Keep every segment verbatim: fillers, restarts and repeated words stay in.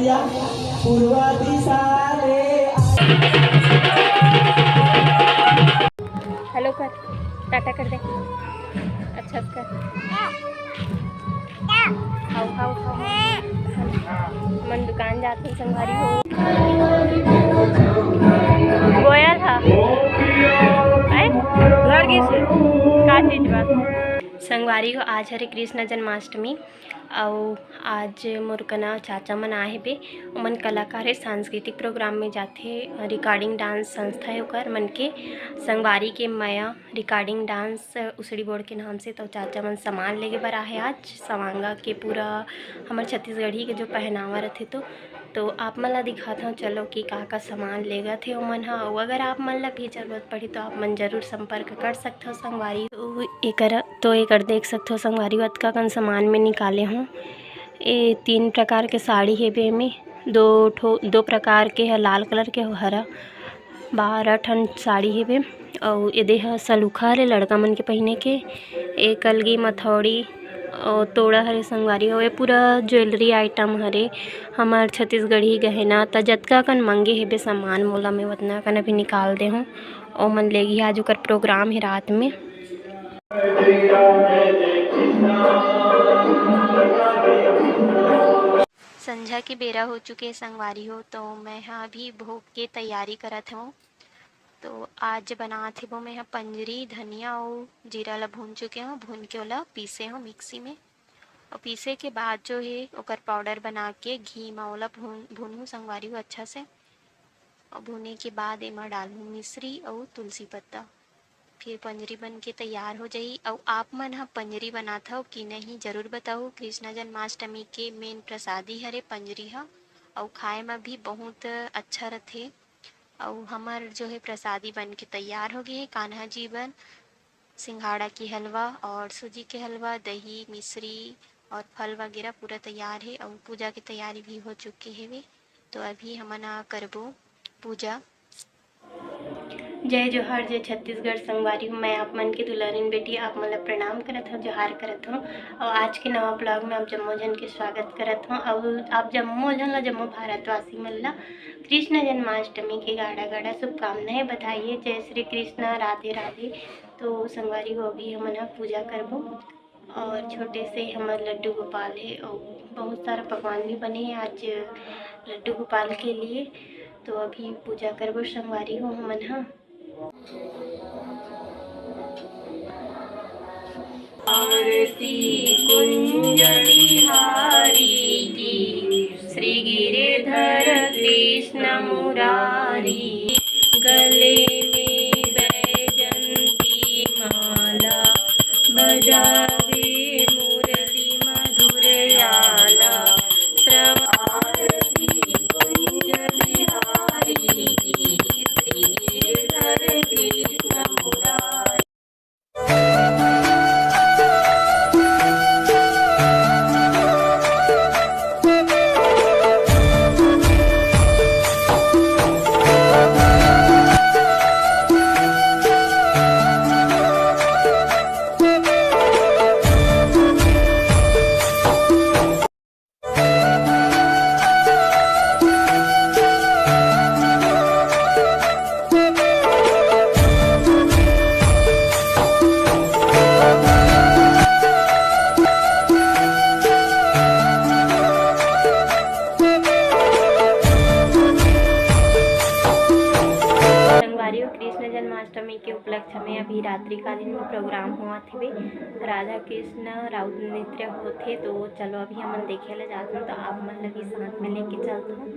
पूर्वा दिशा ले। हेलो कर, टाटा कर दे। अच्छा से कर। How, how, how. मन दुकान जात हन संगवारी हो। गोयल हा। आय? घर गिस हे। का चीज बा? संगवारी हो, आज हरे कृष्ण जन्माष्टमी। अउ आज मोर कना चाचा मन आए हेबे। ओमन कलाकार हे, सांस्कृतिक प्रोग्राम में जाथे। रिकॉर्डिंग डांस संस्था हे ओकर मन के। संगवारी के मया रिकॉर्डिंग डांस उसड़ी बोर्ड के नाम से। तो चाचा मन सामान लेगे बर आहे आज। सवांगा के पूरा हमर छत्तीसगढ़ी के जो पहनावा रथे, तो तो आप मन ला दिखात हव, चलो कि का का सामान लेगत हे ओमन ह। अउ अगर आप मन ला भी जरूरत पड़ही, तो आप मन जरूर संपर्क कर सकथव संगवारी। अउ एकर, तो एकर देख सकथव संगवारी, अतका कन सामान में निकाले हव। ए तीन प्रकार के साड़ी हेबे एमे, दो ठो, दो प्रकार के ह, लाल कलर के, हरा, बारह ठन साड़ी हेबे। अउ एदे ह सलूखा हरे लड़का मन के पहिने के, एक अलगी मथौड़ी, अउ तोड़ा हरे संगवारी हो। ए पूरा ज्वेलरी आइटम हरे, हमर छत्तीसगढ़ी गहना। त जतका कन मंगे हेबे सामान मोला, मैं ओतना कन अभी निकाल दे हूँ। ओमन लेगी आज ओकर प्रोग्राम हे रात में। संझा के बेरा हो चुके हे संगवारी हो, तो मैं ह अभी भोग के तैयारी करत हवं। तो आज बनात हेबो मैं ह पंजरी, धनिया अउ जीरा ला भून चुके हवं। भून के ओला पीसे हवं मिक्सी में, अउ पीसे के बाद जो हे ओकर पाउडर बना के घी म ओला भून, भूनहूँ संगवारी हो अच्छा से। अउ भूने के बाद एमा डालहूँ मिश्री अउ तुलसी पत्ता। फिर पंजरी बन के तैयार हो जाही। अउ आप मन ह पंजरी बनात हव कि नहीं, जरूर बताहू। कृष्णा जन्माष्टमी के मेन प्रसादी हरे पंजरी ह, अउ खाए म भी बहुत अच्छा रथे। अउ हमर जो है प्रसादी बन के तैयार हो गए हे। कान्हा जी बर सिंघाड़ा के हलवा और सूजी के हलवा, दही, मिश्री और फल वगैरह पूरा तैयार हे अउ पूजा के तैयारी भी हो चुके हेवे। तो अभी हमन ह करबो पूजा। जय जोहार, जय छत्तीसगढ़ संगवारी हो। मैं आप मन के दुलारिन बेटी आप मन ला प्रणाम करत हव, जोहार करत हव। अउ आज के नवा ब्लॉग में आप जम्मो झन के स्वागत करत हव। अउ आप जम्मो झन ला, जम्मो भारतवासी मन ला कृष्ण जन्माष्टमी के गाड़ा गाड़ा शुभकामनाएं, बधाई हे। जय श्री कृष्ण, राधे राधे। तो संगवारी हो, अभी हमन ह पूजा करबो। और छोटे से हमर लड्डू गोपाल हे और बहुत सारा पकवान भी बने हे आज लड्डू गोपाल के लिए। तो अभी पूजा करबो संगवारी हो हमन ह। आरती कुंज बिहारी की, श्री गिरिधर कृष्ण मुरारी। गले में बैजंती माला, बजावे मुरली मधुर आला। श्रवण आरती कुंज बिहारी की, श्री गिरिधर कृष्ण मुरारी। संगवारी हो, कृष्ण जन्माष्टमी के उपलक्ष्य में अभी रात्रिकालीन प्रोग्राम होवत हवे। राधा कृष्ण राउत नृत्य होथे, तो चलो अभी हमन देखे ले जाथन, तो आप मन ल भी साथ में लेके चलथन।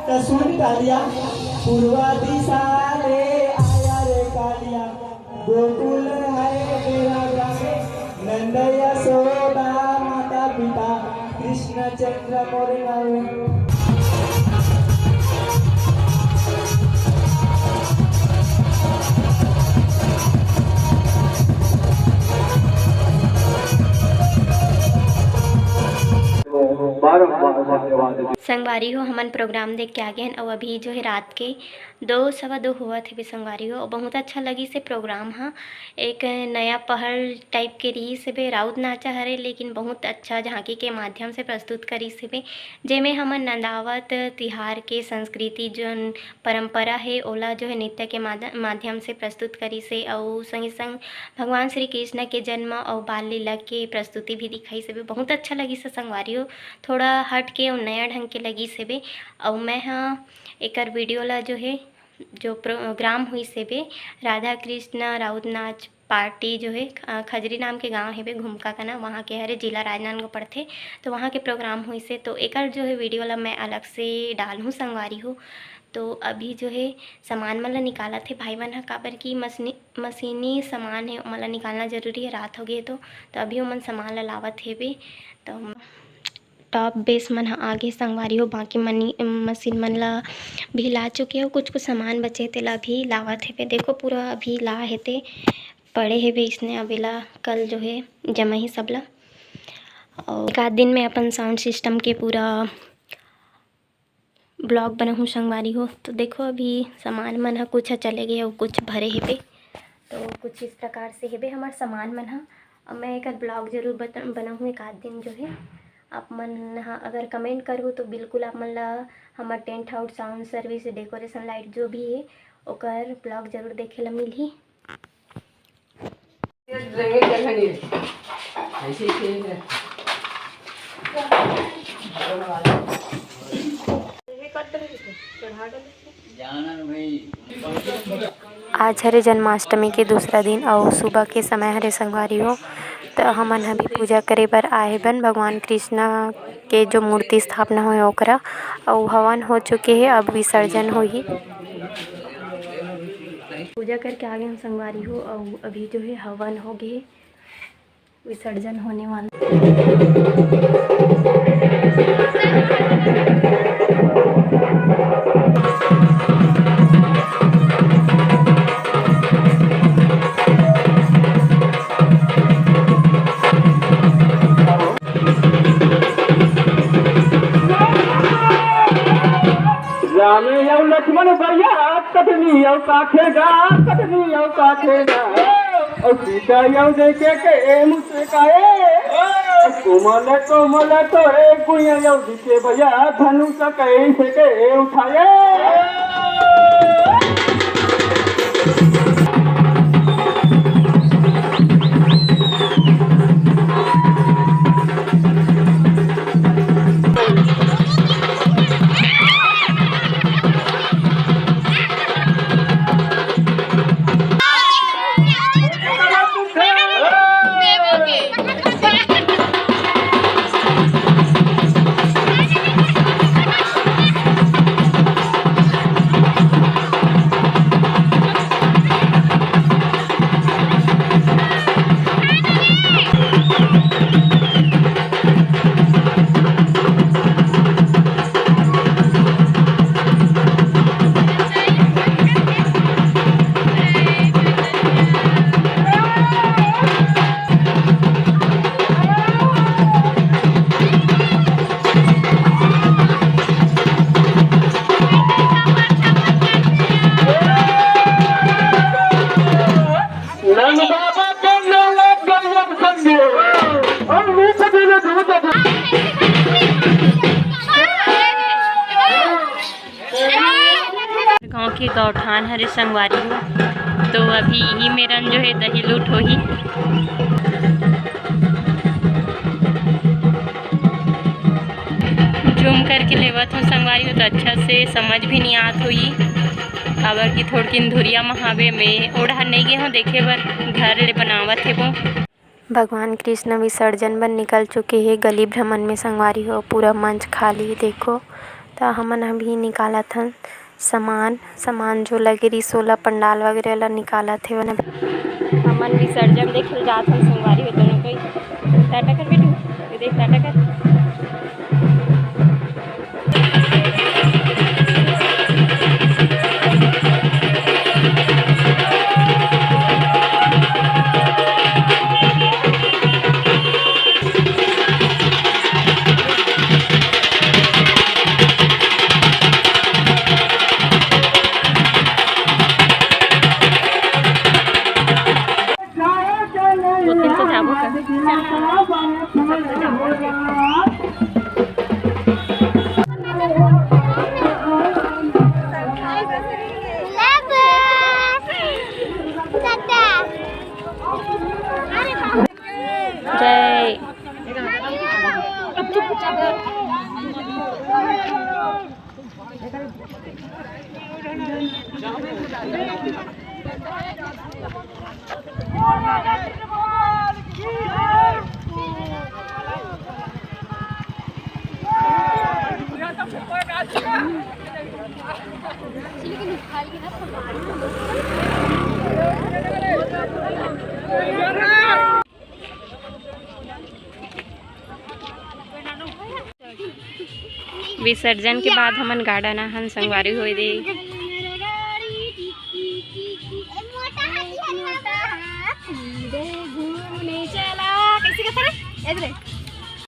सुन कालिया, पूर्वा दिशा ले आया रे कालिया, गोकुल है मेरा गाँव, नंद यशोदा माता पिता, कृष्ण चंद्र मोर नावे। बारंबार धन्यवाद। संगवारी हो, हमन प्रोग्राम देख के आ गे हन, अउ अभी जो है रात के दो, सवा दो होवत हेबे संगवारी हो। बहुत अच्छा लगिस हे प्रोग्राम ह, एक नया पहल टाइप के रिहिस हेबे। राउत नाचा हरे, लेकिन बहुत अच्छा झांकी के माध्यम से प्रस्तुत करिस हेबे, जेमे हमन नंदावत तिहार के संस्कृति, जोन परंपरा हे, ओला जो है नृत्य के माध-, माध्यम से प्रस्तुत करिस हे। अउ संगे संग भगवान श्री कृष्ण के जन्म अउ बाल लीला के प्रस्तुति भी दिखाइस हेबे। बहुत अच्छा लगिस हे संगवारी हो, थोड़ा हट के अउ नया ढंग के लगिस हेबे। अउ मैं ह एकर वीडियो ला जो हे, जो प्रोग्राम हुई से बे, राधा कृष्ण राउत नाच पार्टी जो है, अ, खजरी नाम के गांव है बे, घुमका कना, वहाँ के हरे, जिला राजनांदगांव पड़थे। तो वहाँ के प्रोग्राम हुई से, तो एकर जो है वीडियो ला मैं अलग से डालहूँ संगवारी हो। तो अभी जो है सामान मन ला निकालत हे भाई मन ह, काबर कि मसनी-, मशीनी सामान है, ओमन ला निकालना जरूरी है, रात हो गए तो। तो अभी ओमन सामान ला लावत हे बे। तो टॉप बेस मन ह आगे संगवारी हो, बाकी मनी-, मशीन मन ला भी ला चुके हो, कुछ कुछ सामान बचे हे, तेला भी लावत हेबे। देखो, पूरा अभी ला हेते पड़े हेबे इसने, अब एला कल जो है जमा ही सब ला। और एक आध दिन में अपन साउंड सिस्टम के पूरा ब्लॉग बनाहूँ संगवारी हो। तो देखो, अभी सामान मन ह कुछ ह चले गए अउ कुछ भरे हेबे, तो कुछ इस प्रकार से हेबे हमर सामान मन ह। अब मैं एकर ब्लॉग जरूर बत-, बनाहूँ एक आध दिन जो है। आप मन ह अगर कमेंट करहू तो बिल्कुल आप मन ला हमर tent house, sound service, decoration, light जो भी है, ओकर ब्लॉग जरूर देखे ला मिलही। आज हरे जन्माष्टमी के दूसरा दिन अउ सुबह के समय हरे संगवारी हो, त हमन ह भी पूजा करे बर आए हबन भगवान कृष्णा के जो मूर्ति स्थापना होए ओकरा, अउ हवन हो चुके हे, अब विसर्जन होही। पूजा करके आ गए हम संगवारी हो, अउ अभी जो है हवन हो गए, विसर्जन होने वाला। राम अउ लक्ष्मण भैया, कटनी अउ काखेगा, कटनी अउ काखेगा। अउ सीता अउ देखे के ए मुझसे काहे? कोमल कोमल तो ए गुइया अउ दिखे भैया, धनुष कैसे के ए उठाए। गांव के गौठान हरे संगवारी हो, तो अभी इही मेरन जो है दही लूट होही। जूम करके लेवत हूँ संगवारी हो, तो अच्छा से समझ भी नहीं आत होही, काबर कि थोड़किन धुरिया म हावे, मैं ओढ़ा नहीं गे हूँ देखे बर, घर ले बनावत हे वो। भगवान कृष्ण विसर्जन बर निकल चुके हे गली भ्रमण में संगवारी हो, पूरा मंच खाली हे। देखो, त हमन अभी निकालत हन सामान, सामान जो लगे रिहिस ओला, पंडाल वगैरह ला निकालत हेवन। हमन विसर्जन देखे जात हन संगवारी हो दोनों कोई। टाटा कर बेटू, ये देख टाटा कर। जय। विसर्जन के बाद हमन garden आहन संगवारी होए दे।